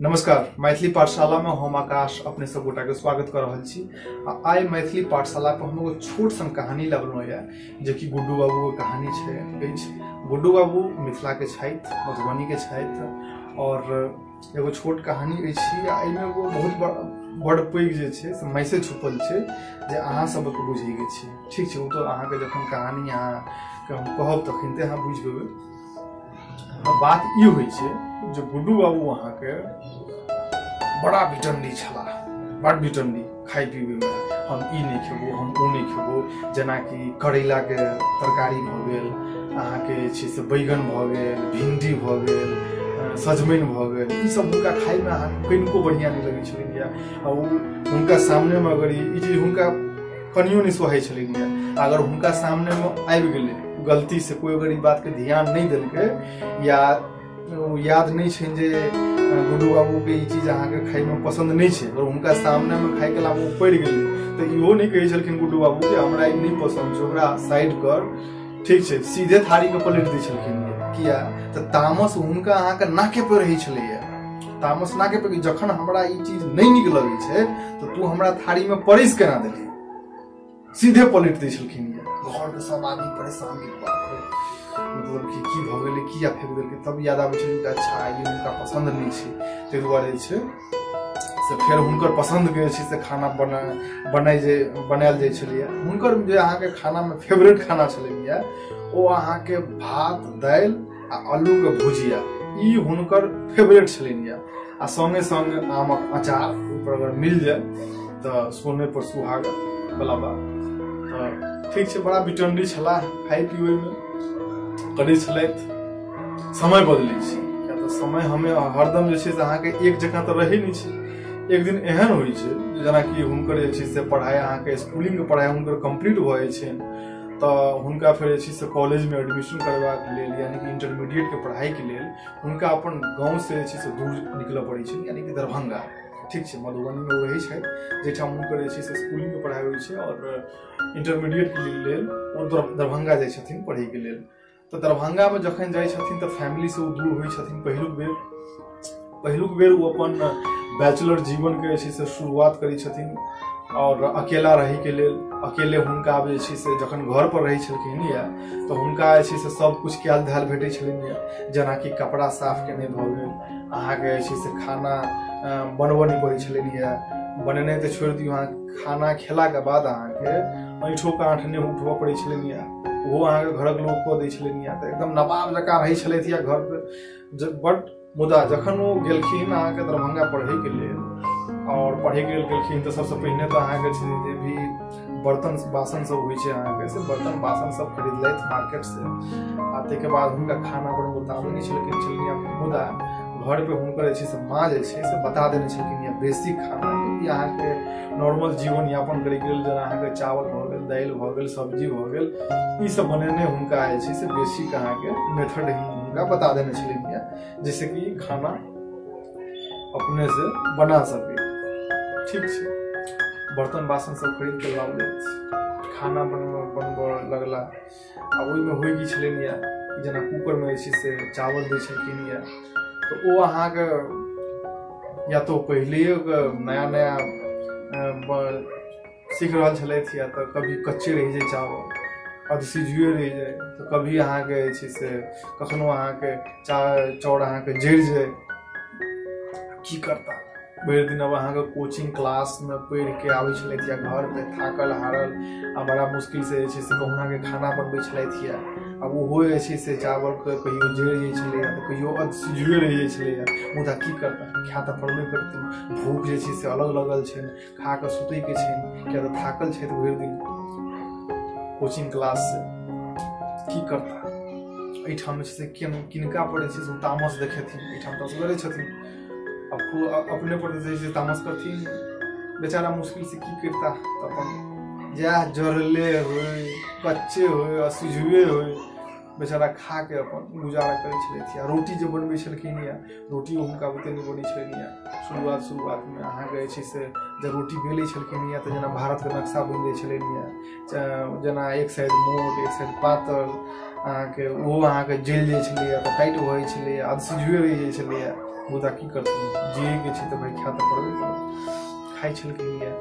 नमस्कार, मैथिली पाठशाला में हम आकाश अपने सब गोटा के स्वागत कर रहल छी। आ आइ मैथिली पाठशाला पर हम एगो छोट सन कहानी लबलहुँ यऽ जेकि गुड्डू बाबू के कहानी छै अछि। गुड्डू बाबू मिथिला के छथि, मधुबनी के छथि और एगो छोट कहानी अछि। आ एहिमे एगो बहुत बड़ पैघ जे छै से मैसेज छुपल छै जे अहाँ सबके बुझैके छै। ठीक छै, ओ तऽ अहाँके जखन कहानी अहाँके हम कहब तखन तऽ अहाँ बुझि पेबै। बात ई होइ छै जे गुड्डू बाबू अहाँके बड़ा भिटंडी छलाह, बड़ भिटंडी खाइ पीबैमे। हम ई नहि खेबो, हम ओ नहि खेबो। जेनाकि करैलाके तरकारी भऽ गेल, अहाँके जे छै से बैगन भऽ गेल, भिंडी भऽ गेल, सजमनि भऽ गेल, ई सब हुनका खाइमे अहाँके कनिको बढ़िआँ नहि लगै छलनि। आ ओ हुनका सामनेमे अगर ई चीज हुनका कनियो नहि सोहाइ छलनि। अगर हुनका सामनेमे आबि गेलै गलती से कोइ अगर ई बातके ध्यान नहि देलकै या याद नहि छनि जे गुड्डू बाबूके ई चीज अहाँके खाइमे पसन्द नहि छै, अगर हुनका सामनेमे खाइके लामे ओ पड़ि गेलै तऽ इहो नहि कहै छलखिन गुड्डू बाबू जे हमरा ई नहि पसन्द छै, ओकरा साइड कर। ठीक छै, सीधे थारीके पलटि दै छलखिन। किया तऽ तामस हुनका अहाँके नाके पर रहै छलैया, तामस नाके पर। जखन हमरा ई चीज नहि नीक लगै छै तऽ तू हमरा थारीमे परसि केना देलही, सीधे पलटि दै छलखिन। घरके सब आदमी परेशान, मतलब कि की भऽ गेलै, किया फेंक देलकै। तब याद आबै छलै कि अच्छा ई हुनका पसन्द नहि छै, ताहि दुआरे जे छै से फेर हुनकर पसन्दके जे छै से खाना बनायल जाइ छलैया। हुनकर जे अहाँके खानामे फेवरेट खाना छलैया ओ अहाँके भात, दालि आ आलूके भुजिया, ई हुनकर फेवरेट छलैया। आ सङ्गे सङ्गे आमक अचार ओहिपर अगर मिल जाय तऽ सोने पर सुहागा वाला बात। तऽ ठीक छै, बड़ा बिटंडी छलाह, खाइ पीबैमे करै छलथि। समय बदलै छै, किया तऽ समय हमे हरदम जे छै से अहाँके एक जकाँ तऽ रहै नहि छै। एक दिन एहन होइ छै जेनाकि हुनकर जे छै से पढ़ाइ अहाँके स्कूलिंगके पढ़ाइ हुनकर कम्प्लीट भऽ जाइ छनि तऽ हुनका फेर जे छै से कॉलेजमे एडमिशन करबाक लेल यानी कि इंटरमीडिएटके पढ़ाइके लेल हुनका अपन गाँवसँ जे छै से दूर निकलऽ पड़ै छनि, यानी कि दरभंगा। ठीक छै, मधुबनीमे ओ रहै छथि जाहिठाम हुनकर जे छै से स्कूलिंगके पढ़ाइ होइ छै और इंटरमीडिएटके लेल ओ दरभंगा जाइ छथिन पढ़ैके लेल। तऽ दरभंगामे जखन जाइ छथिन तऽ फैमिलीसँ ओ दूर होइ छथिन। पहिलुक बेर ओ अपन बैचलर जीवनके जे छै से शुरुआत करै छथिन और अकेला रहैके लेल। अकेले हुनका आब जे छै से जखन घर पर रहै छलखिन या तऽ हुनका जे छै से सब कुछ कयल धयल भेटै छलनि या, जेनाकि कपड़ा साफ केने भऽ गेल, अहाँके जे छै से खाना बनबऽ नहि पड़ै छलनि या, बनेनाइ तऽ छोड़ि दियौ, अहाँ खाना खेलाके बाद अहाँके ऐंठोके आँठ नहि उठबऽ पड़ै छलनि या, ओहो अहाँके घरक लोक कऽ दै छलनि या। तऽ एकदम नवाब जकाँ रहै छलथि या घर पर। बट मुदा जखन ओ गेलखिन अहाँके दरभंगा पढ़ैके लेल और पढ़ैके लेल गेलखिन तऽ सबसँ पहिने तऽ अहाँके छै जे भी बर्तन बासन सब होइ छै अहाँके से बर्तन बासन सब खरीदलथि मार्केटसँ। आ ताहिके बाद हुनका खाना बनबऽ तऽ आबै नहि छलखिन, मुदा घर पे हुनकर जे छै से माँ जे छै से बता देने छलखिन या बेसिक खाना कि अहाँके नॉर्मल जीवन यापन करैके लेल जेना अहाँके चावल भऽ गेल, दालि भऽ गेल, सब्जी भऽ गेल, ई सब बनेने हुनका जे छै से बेसिक अहाँके मेथड हुनका बता देने छलखिन या जैसे कि खाना अपने से बना सके। ठीक छै, बर्तन बासन सब खरीद के लाबलथि, खाना बनबऽ लगला। आ ओहिमे होइ की छलनि या जेना कूकरमे जे छै से चावल दै छलखिन या तऽ ओ अहाँके या तऽ पहिलेके नया नया सीख रहल छलथि या तऽ कभी कच्चे रहि जाइ चावल, अधसिझुए रहि जाइ, तऽ कभी अहाँके जे छै से कखनो अहाँके चाउर अहाँके जरि जाय। की करता, भरि दिन अब अहाँके कोचिंग क्लासमे पढ़िके आबै छलथि या घर पे थाकल हारल आ बड़ा मुश्किल से जे छै से कहुनाके खाना बनबै छलथि या। आब ओहो जे छै से चावलके कहियो जरि जाइ छलैया तऽ कहियो अधसिझुए रहि जाइ छलैया। मुदा की करता, खाय तऽ पड़बे करथिन, भूख जे छै से अलग लगल छनि, खा कऽ सुतैके छनि, किया तऽ थाकल छथि भरि दिन कोचिंग क्लास से। की करता, एहिठाम जे छै से किनका पर जे छै से तामस देखेथिन, एहिठाम तऽ असगरे छथिन, अपने पर जे छै तामस करथिन। बेचारा मुश्किल से की करता तऽ अपन जएह जरले होइ, कच्चे होइ, असिझुए होइ, बेचारा खा के अपन गुजारा करै छलथि। आ रोटी जे बनबै छलखिन या रोटियो हुनका बुते नहि बनै छलनि या। शुरुआतमे अहाँके जे छै से जब रोटी बेलै छलखिन या तऽ जेना भारतके नक्शा बनि जाइ छलनि या, जेना एक साइड मोट एक साइड पातर, अहाँके ओहो अहाँके जरि जाइ छलैया तऽ टाइट भऽ जाइ छलैया, अधसिझुए रहि जाइ छलैया। मुदा की करथिन, जियैके छै तऽ भाइ खाय तऽ पड़बे करत, खाइ छलखिन यऽ।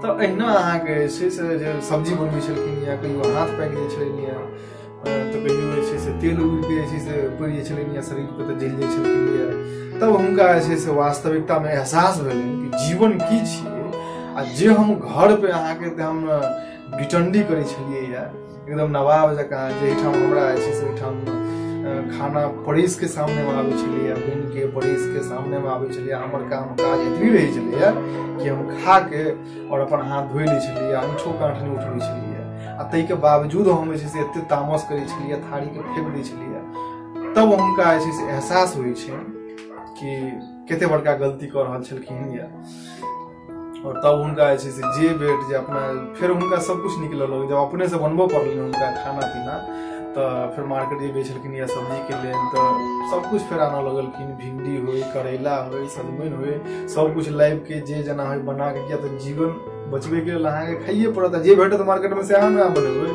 तऽ अहिना अहाँके जे छै से जे सब्जी बनबै छलखिन या कहियो हाथ पाकि जाइ छलनि यऽ, तऽ कहियो जे छै से तेल उड़ि जाइ छै से पड़ि जाइ छलनि या शरीरपर तऽ जलि जाइ छलखिन यऽ। तब हुनका जे छै से वास्तविकतामे एहसास भेलनि कि जीवन की छियै, आ जे हम घर पे अहाँके तऽ हम बिटंडी करै छलियै यऽ एकदम नवाब जकाँ, जाहिठाम हमरा जे छै से ओहिठाम खाना परसि के सामनेमे आबै छलैए, बनिके परसि के सामनेमे आबै छलैए। हमर काम काज एतबी रहै छलैए कि हम खाके आओर अपन हाथ धोइ लै छलियै, अँइठो काँठ नहि उठबै छलियै, आ ताहिके बावजूद हम जे छै से एते तामस करै छलियै, थारीके फेंक दै छलियै। तब हुनका जे छै से एहसास होइ छै कि कते बड़का गलती कऽ रहल छलखिन यऽ। और तब हुनका जे छै से जे भेट जे अपना फेर हुनका सब कुछ निकलऽ लगल, जब अपने से बनबऽ पड़लनि हुनका खाना पीना, तऽ फेर मार्केट जे छलखिन या सब्जीके लेल तऽ सब कुछ फेर आनऽ लगलखिन, भिंडी होइ, करैला होइ, सजमनि होइ, सब कुछ लाबिके जे जेना होइ बनाके, किया तऽ जीवन बचबैके लेल अहाँके खाइए पड़त, जे भेटत मार्केटमे से अहाँ ने बनेबै।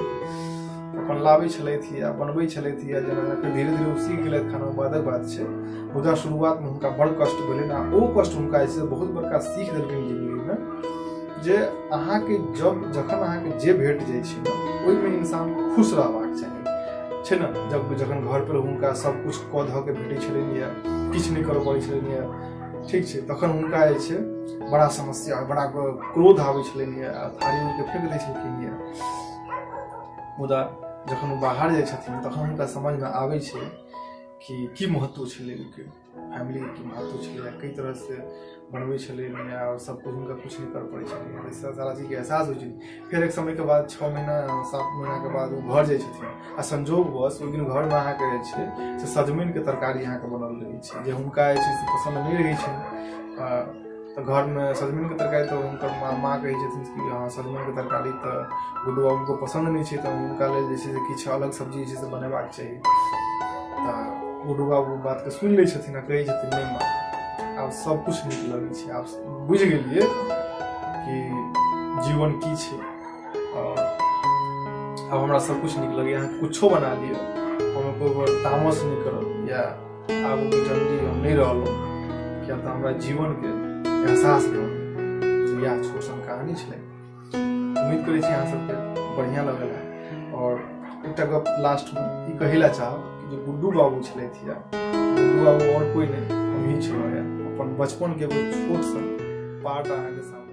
अपन लाबै छलथि या बनबै छलथि या जेना फेर धीरे धीरे ओ सीख गेलथि खाना, बादक बात छै। मुदा शुरुआतमे हुनका बड़ कष्ट भेलनि, आ ओ कष्ट हुनका जे बहुत बड़का सीख देलखिन जिन्दगीमे, जे अहाँके जब जखन अहाँके जे भेट जाइ छै ने ओहिमे इंसान खुश रहबाक चाही छै ने। जब जखन घर पर हुनका सब कुछ कऽ धऽ के भेटै छलनि या किछु नहि करऽ पड़ै छलनि या ठीक छै, तखन हुनका जे छै बड़ा समस्या, बड़ा क्रोध आबै छलनि या थारी उड़के फेंक दै छलखिन या। मुदा जखन ओ बाहर जाइ छथिन तखन हुनका समझमे आबै छै कि की महत्व छलै ओहिके, फैमिलीके की महत्व छलै, कई तरहसँ बनबै छलै और सब कुछ हुनका कुछ नहि करऽ पड़ै छलै, सारा चीजके एहसास होइ छै। फेर एक समयके बाद 6 महीना 7 महीनाके बाद ओ घर जाइ छथिन, आ संजोगवश ओहि दिन घरमे अहाँके जे छै से सजमनिके तरकारी अहाँके बनल रहै छै, जे हुनका जे छै से पसन्द नहि रहै छनि। तऽ घरमे सजमनिके तरकारी तऽ हुनकर माँ कहै छथिन कि हँ सजमनिके तरकारी तऽ गुड्डू बाबूके पसन्द नहि छै, तऽ हुनका लेल जे छै से किछु अलग सब्जी जे छै से बनेबाक चाही। तऽ गुड्डू बाबू बातके सुनि लै छथिन आ कहै छथिन नहि माँ आब सब कुछ नीक लगै छै, आब बुझि गेलियै कि जीवन की छै, और आब हमरा सब कुछ नीक लगैए, अहाँ कुछो बना लिअ, हम एको तामस नहि करब या आब जल्दी हम नहि रहलहुँ, किया तऽ हमरा जीवनके एहसास भऽ गेल। इएह छोट सन कहानी छलै, उम्मीद करै छी अहाँ सबके बढ़िआँ लगल है। और एकटा गप लास्टमे ई कहै लए चाहब कि जे गुड्डू बाबू छलथि या गुड्डू बाबू और कोइ नहि, हमही छलहुँ या अपन बचपनके एगो छोट सन पार्ट अहाँके सामने।